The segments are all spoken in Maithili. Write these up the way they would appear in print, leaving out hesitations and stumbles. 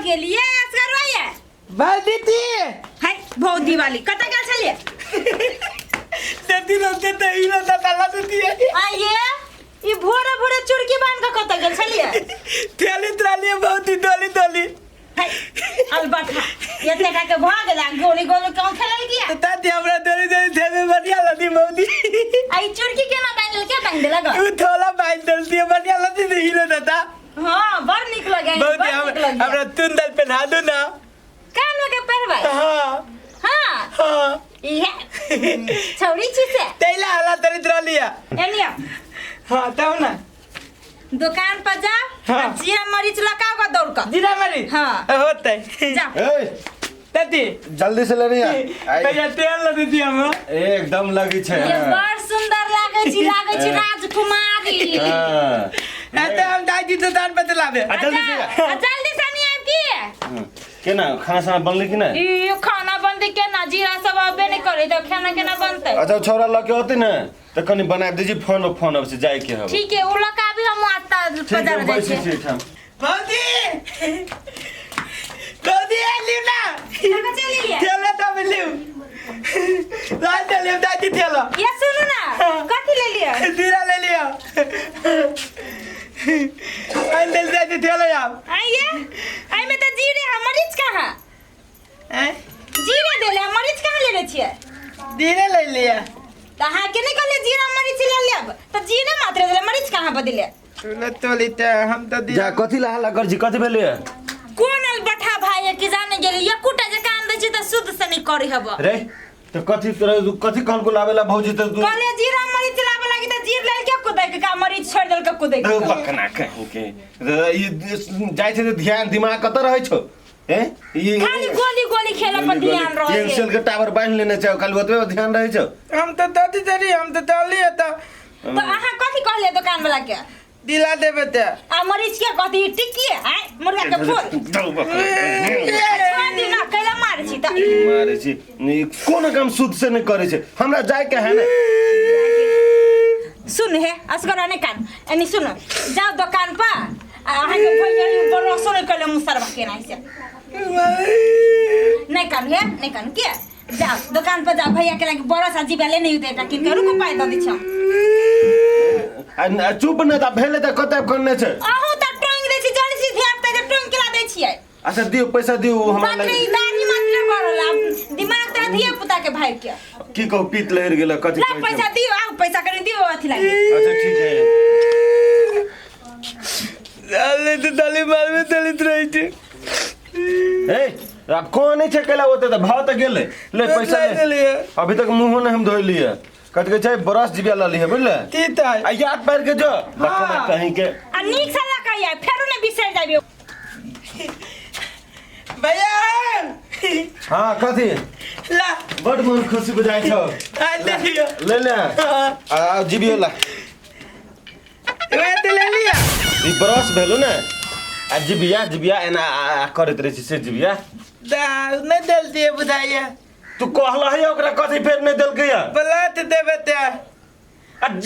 गेलिए असगरवा ये भौजी हाय भौजी वाली कतऽ गेल छलिए देती रहते त ई रहता ताला देती है आइए ई भोरे भोरे चुरकी बांध के कतऽ गेल छलिए थैली त्राली भौजी डोली डोली हाय अलबठा एते का के भऽ गेल आ गोली गोली कौन खेलल किया तो ताती हमरा डोली डोली थैली बढ़िया लदी भौजी आ ई चुरकी केना बांधि देल के बांधि देलक तू थोला बांध देलती है बढ़िया लदी नहीं रहता हां बड़ नीक लगे भौजी बड़ नीक लगे हमरा तुंदल पहना दो ना कान में के पहरबै हाँ हां हाँ इहे छौड़ी छी से तैला हला तरी त्रालिया एनिया हाँ तब ना दुकान पर जा हाँ। आ जीरा मरीच लगाओ का दौड़ का जीरा मरी हाँ। होते जा ए ताती जल्दी से लेने आ भैया तेल लदी थी हम एकदम लगी छै ये बड़ सुंदर लागे छी लागे छी राजकुमारी हाँ। ऐसे हम दादी दुकान पर चलावे आ, जल्दी से आ, जल्दी से नहीं आबि की केना खाना साना बनलै कि नहि ई खाना बनतै केना जीरा सब अबे नहीं करे तऽ खाना केना बनतै अच्छा छौड़ा लऽ के अतै ने तऽ कनि बना दीजिए फोन फोन अब से जाए के हब ठीक है उ लऽ के आबी हम आता ठीक है बाजार जाइ बैसै छियै छी एहिठाम भौजी भौजी आ लिउ ना कहाँ चलि एलियै? थेला तब लिउ लाल चलिए दादी थेला ये सुनू ना कथी ले लिअ जीरा ले लियो अंदर दादी थेला आप आइए एहिमे तऽ जीरे है मरीच कहाँ हैं जीरे देले है मरीच कहाँ लेने छियै जीरा ले लिया तऽ अहाँके नहि कहलियै जीरा मरीच ले लेब तऽ जीरे मात्र देले मरीच कहाँ बदले तूने तोली ते हम तो जा कथी ला हल्ला कर छी कथी भेलै कोन अलबठा भाई है कि जाने गेली एकोटा जे काम दै छी तऽ शुद्ध से नहि करै हब रे तऽ कथी तोरा कथी कहलको लाबेला भौजी तऽ तू कहले जीरा मरीच लाबे लागी तऽ जीर लेल के कुदै के का मरीच छोड़ि देलकै कुदै के बकना कहीं के ई जाइ छै तऽ ध्यान दिमाग कतऽ रहै छौ ए ई खाली गोली गोली खेले पर ध्यान रहै छै पेंसिल के टावर बान्हि लेने छै खाली ओतबे पर ध्यान रहै छौ हम तो दादी तरी हम तो डाली तो तऽ अहाँ कथी कहलियै दुकान वाला के दिला देबे ते आ मरीच के कथी टिक्की आय मुर्गा के फूल छोड़ दी ना कैला मारै छी तऽ मारै छी ई कोनो काम शुद्ध से नहि करै छै हमरा जाय के है ने सुन हे असगर नहि कान एनी सुन जाओ दुकान पर आ अहाँके भैया ई बरसो नहि कैले मुसरबा केना से नहि कान हे नहि कान के जाओ दुकान पर जाओ भैया के लागी बरस आ जीवा ले नहीं उते एकटा किन के रुको पाइ दऽ दै छी हम आ चुप नहि तऽ भेलै तऽ कते करने छै अहूँ तऽ टोंग दै छी जल्दी छी धिया पुता के टोंग केला दै छियै अच्छा दियौ पैसा दियौ हमरा मात्र लागि ई दाढ़ी मात्र बढ़ल आब दिमाग तऽ धिया पुता के भाई के की कहू पीत लहरि गेल कथी ला कहै छै पैसा दियो आउ पैसा कनि दियो अथी लागी अच्छा ठीक है डाले तो डाले मार में दलित रही थी ए आब कोन नहि छै कैला ओते तऽ भाव तऽ गेलै ले पैसा ले ले लिए अभी तक मुँहो नहि हम धोइ लिए कथी कहै छै ब्रश जिबिया लऽ लिहे बुझले ठीक है आ याद पारि के जो बकना कहीं के आ नीक से लऽ कऽ आइ फेरो नहि बिसरि जाबियो भैया हाँ कथी ला बड मन खुशी बुझाइ छौ आ ले लियो ले ले हाँ। आ जिबियो ला वे तो ले लिया ई ब्रश भेलो ने आ जिबिया जिबिया एना आ करैत रहै छै से जिबिया दा नहीं दिल दिए बुझाइए तू कहला है ओकरा कथी फेर नहि देलकै या बोला तो देबे ते आ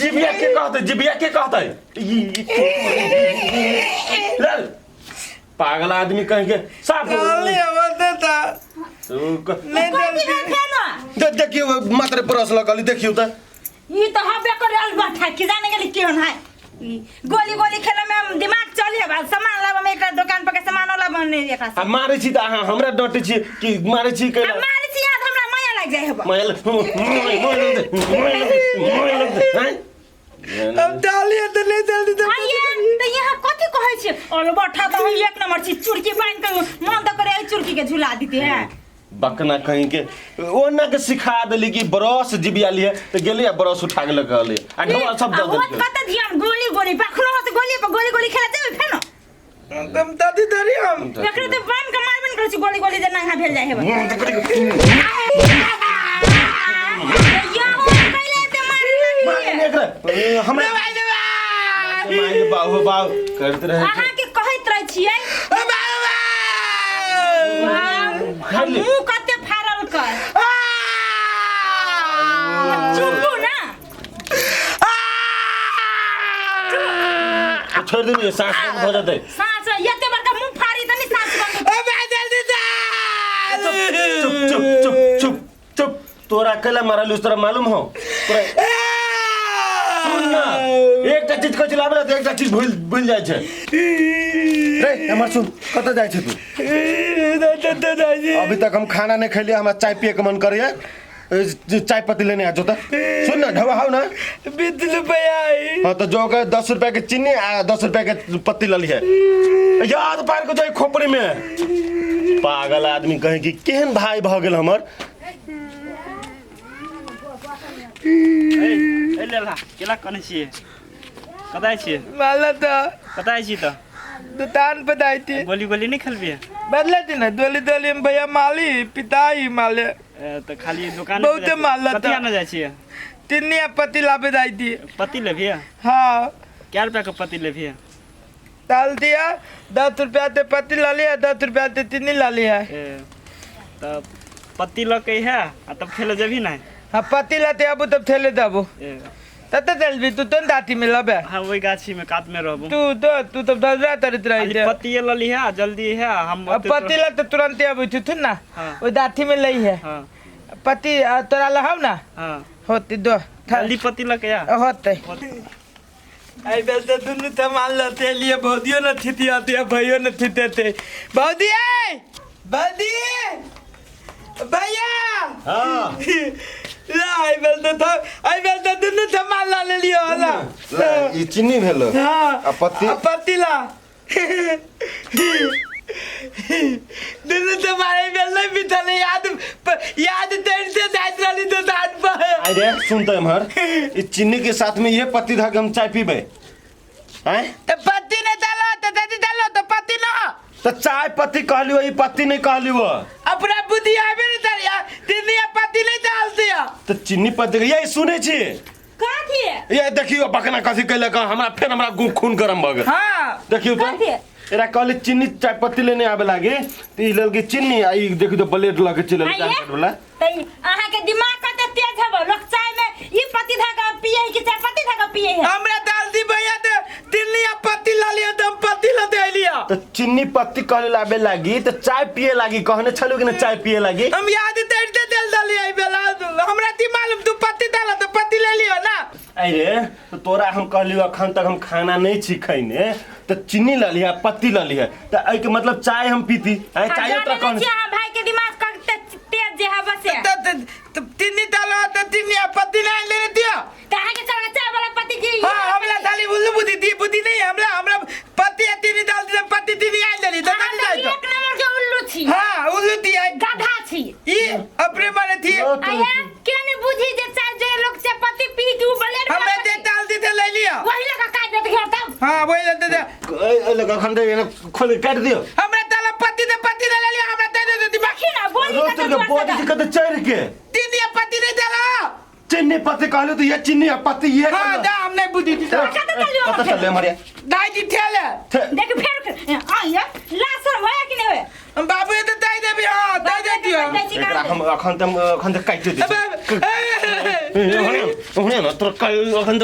जिबिया के कहतै जिबिया के कहतै लल पागल आदमी कहीं के साफ डाली हम देता तू नहीं कथी दिल भेल फेनो देखियौ मात्र ब्रश लगल देखियौ तऽ ई तऽ हबे करे अलबठा की जाने गेली केहन है ई गोली गोली खेले में हम दिमाग चली है सामान लाबे में एकरा दुकान पर के सामान लाबे नहीं एकरा आ मारै छी तऽ अहाँ हमरा डटै छी कि मारै छी आ कैला मारै छी यहाँ तऽ हमरा माया लागि जाइ हेबा मायल मायल अब डालिए तो नहीं जल्दी तो आइए तऽ यहाँ कथी कहै छी अलबठा तऽ हम एक नंबर छी चुरकी बान्हि के मन तऽ करे एहि चुरकी के झुला दीती है बकना कहीं के ओना के सिखा देली कि ब्रश जिबिया लिए तऽ गेली आ ब्रश उठा के लऽ के अली आ ढोआ सब दऽ होत देलकै कत ध्यान गोली गोली पखनो होत गोली पर गोली गोली खेला जेबै फेनो तुम दादी धरी हम एकरे तऽ बान्हि के मारबे ने करै छी गोली गोली जे नंगा भेल जाइ हेबा यहाँ पहिले एते मारे मारे लगी ने एकरा हमरा मारे बाहु बाहु करैत रहै छै अहाँके कहैत रहै छियै खाली। मुँह कते फाड़ल कर चुपू ना छोड़ि देलियै साँस बन्द भऽ जेतै साँस एते बड़का मुँह फाड़ी तऽ नहि साँस बंद तोरा कैला मारल तोरा मालूम हो? तोरा सुन ना, एकटा चीज कहै छै लाबै ला तऽ एकटा चीज भूल भूल जाइ छै। रे हमर सुन, कतऽ जाइ छै तू? अभी तक हम खाना नहीं खेलिए, हमरा चाय पिए के मन करैया। चाय पत्ती लेने आ जो त। सुन ना, ढवा हाउ ना। 20 रुपया आई। हाँ तो जो के 10 रुपया के चीनी आ 10 रुपया के पत्ती लली है। याद पार के जाई खोपड़ी में। पागल आदमी कहे कि केहन भाई भ गेल हमर। ए लेला केला कने छियै? कतऽ छियै? माला त कतऽ छी त? दुकान पर जाई थी। गोली गोली नहीं खेलबियै? बदले थी ना, दोली दोली में भैया माली पिताई माले। तऽ खाली दुकान बहुते मारलक। कथी आने जाइ छियै? तिन्नी आ पत्ती लाबे जाई थी। पत्ती लेबियै? हाँ। कै रुपया के पत्ती लेबियै? डाल दिया 10 रुपया ते पत्ती ला लिया, 10 रुपया ते तिन्नी ला लिया। तऽ पत्ती लऽ के है आ तब खेले जेबही नहि? हाँ पत्ती लाते आबू तब थेले देबू। तब तो चल भी तू तो दाती में लबे। हाँ वही गाछी में कात में रहबू। तू तो तू तब दसरा तरत रही थे। पत्ती ल लिहा जल्दी है हम। अब पत्ती ला तो तुरंत आबू तू ना। हाँ। वो दाती में लई है। हाँ। पत्ती तोरा लहाव ना। हाँ। होती दो। जल्दी पत्ती लऽ के आ। होते। आई बेल तो दुनू तो मान लेते लिए भौदियो न थीती आती है भैयो न थीते थे। भौदी भौदी भैया। हाँ। ला आई बेल तो था आई बेल तो दुनू तो मान ला ले लियो ला। ला ई चीनी भेलो। हाँ। आ पत्ती? आ पत्ती ला। दुनू तो मारे बेल नहीं बितले याद याद तेरते जाइत रहली दुकान पर। अरे सुन तो एम्हर, ई चीनी के साथ में ये पत्ती धऽ के हम चाय पीबै। हैं? तो पत्ती नहीं डालो तो दादी डालो तो पत्ती ना। तो चाय पत्ती कहलियो, ई पत्ती नहीं कहलियो। अपना बुद्धि आबे नहीं तार यार, चीनी आ पत्ती नहीं डाल दिया। तो चीनी पत्ती ये सुनै छी? कथी? ये देखियो बकना कथी कैलक, हमरा फेर हमरा खून गरम भऽ गेल। हाँ। देखियो तो। कथी? एकरा कहली चीनी चाय पत्ती लेने आबे लागे त ई लेलकै चीनी आ ई देखियो तो ब्लेड लऽ के चलि एलै चाय वाला। त अहाँ के दिमाग कते तेज हबो, लोग चाय में ई पत्ती धागा पिए है कि चाय पत्ती धागा पिए है? हमरा डाल दी भैया ते चीनी आ पत्ती ला लिया, दम पत्ती ला दे लिया। त चीनी पत्ती कहले लाबे लागी त चाय पिए लागी कहने छलु कि न चाय पिए लागी? हम याद तेर दे देल डाली आई बेला, हमरा ती मालूम तू पत्ती डाला त पत्ती ले लियो ना। अरे तो तोरा हम कहलियो अखन तक हम खाना नहीं छी खैने त चीनी ल लिया पत्ती ल लिया त एहि के मतलब चाय हम पीती। आय चाय तोरा कहने छी अहाँ भाई के दिमाग कते तेज जे हबे से। त चीनी डाला त चीनी आ पत्ती ना लेने दियो। त अहाँ के कहला चाय वाला पत्ती की? हां हमरा खाली बुल्लू बुद्धि दी बुद्धि नहीं, हमरा हमरा पत्ती आ चीनी डाल दी पत्ती चीनी आ लेली त अहाँ कथी तऽ जाय तो। एक नंबर के उल्लू छी। हां उल्लू दी आई गधा छी। ई अपने माने थी। आया के नहीं बुझी जे चाय जे लोग चाय पत्ती पी के उ ब्लेड वाला हमें जे पत्ती। डाल दी ते ले लिया। वही लगा काट देत घेर तब। हां वही ले दे दे। ए लगा अखन दे एना खोल के काट दियो। हमरा डाला पत्ती दे पत्ती ले लिया, हमरा दे दे दिमाग। देखी ना बोली रोज कते के जोर से बोली दे। कते चढ़ के। चीनी आ पत्ती नहीं डाला। चीनी पत्ती कहलियो तो ये चीनी आ पत्ती ये हां कहलियो। दा हम नहीं बुद्धि दी। कते चलियो कते चलियो हमारे? दाई जी ठेले। देख फेर आया लासर होया कि नहीं होया? हम बाबू ये तो दाई देबी। हां दाई दे दियो। एकरा हम अखन त अखन त काटि दै छी। ओहने ना तोरा कल अखन त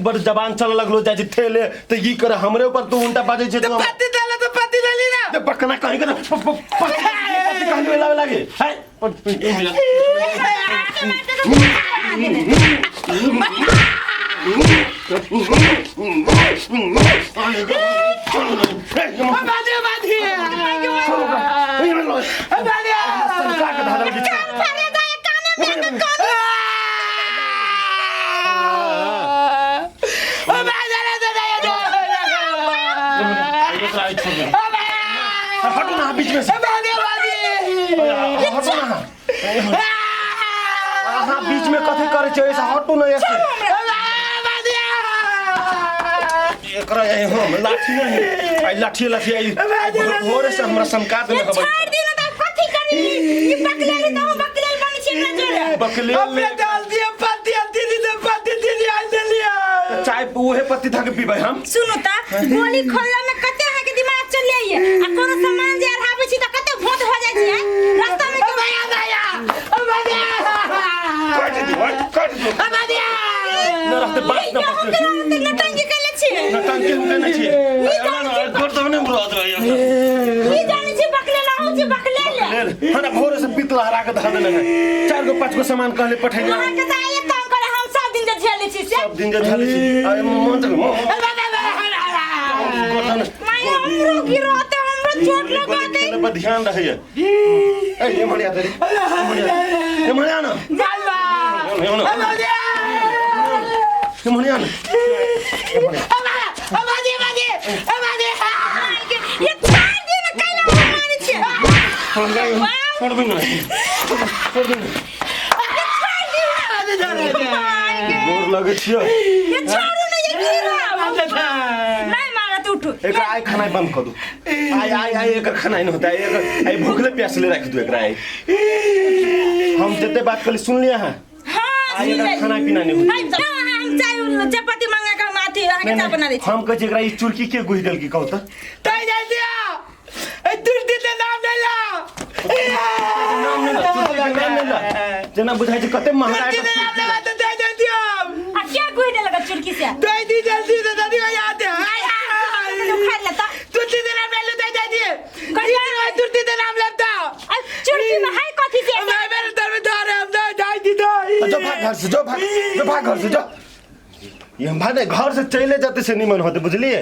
बड़ जबान चल लगलो जाइ छी ठेले त ई कर हमरे ऊपर तू उल्टा बाजै छै। तो पत्ती डाला तो पत्ती ले ली ना। ते बकना कहीं के पत्ती कहलियो लावे लागे। हैं बादी बादी बादी हटो ना बीच में से, हटो ना। अहाँ बीच में कथी करै छै? ऐसे हटो ना ऐसे। एकरा यही हम लाठी नहीं आई, लाठी लाठी आई भोरे से हमरा समका देने खबर। छोड़ दी ना त कथी करी? ई बकलेल त हम बकलेल बनी छी ना जोरे। बकलेल अपने डाल दिया पत्ती दीदी दे पत्ती दीदी आ दे लिया। चाय उहे पत्ती धके पीबै हम। सुनु त गोली खोलला में कते अहाँ के दिमाग चल जाइए आ कोनो सामान जे अढ़ाबै छी त कते भोट हो जाइ छी रास्ता में। भैया भैया भैया काट दियो काट दियो न रहते बात न पकड़ नटंगी कैले छी? नटंगी हम केने छी? ना ना गोर तब ने बुरा दे। ई जानै छी बकलेल अहूँ छी बकलेल। लेल हमरा भोरे से पित लहरा के धऽ देने है। चार गो पाँच गो सामान कहले पठै अहाँ के तऽ आइए तंग करे, हम सब दिन जे झेलै छी से। सब दिन जे झेलै छी। अरे मन तऽ गर्दन माय हमरो गिरते, हमरो चोट लगा दे। खेले पर ध्यान रहैए। ए ये मरिया दे, ये मरिया ना, ये मरिया, ये मरिया ना, ये मरिया। ये छोड़ दे ना, कैला हम मारै छियै। छोड़बै ना, छोड़बै ना। माय गे। गोर लगै छियै। ये छोड़ू ना, ये गिरब नहीं मारत, उठू। एकरा आइ खानाइ बंद कऽ दू। आइ आइ आइ एकर खानाइ नहि होतै। आइ एकर आइ भूखले प्यासले राखि दू एकरा आइ। हम जते बात कहली सुनलियै अहाँ? हाँ। आइ एकर खाना पीना नहि होतै। हम चाय चपाती मंगा के हम अथी अहाँके चाय बना दै छी। हम कहै छी एकरा ई चुरकी के गुहि देलकी कहू तऽ? नाम नहि ला, चुरकी के नाम नहि ला। जेना बुझाइ छै कते महंगा एकर चुरकी। आ के गुहि देलक चुरकी से? उखाड़ लेता। आ चुरकी में है कथी से? जो भाग घर से, जो भाग, जो भाग घर से जो। ये हम भाग घर से चले जाते से निमन होते, बुझलिए?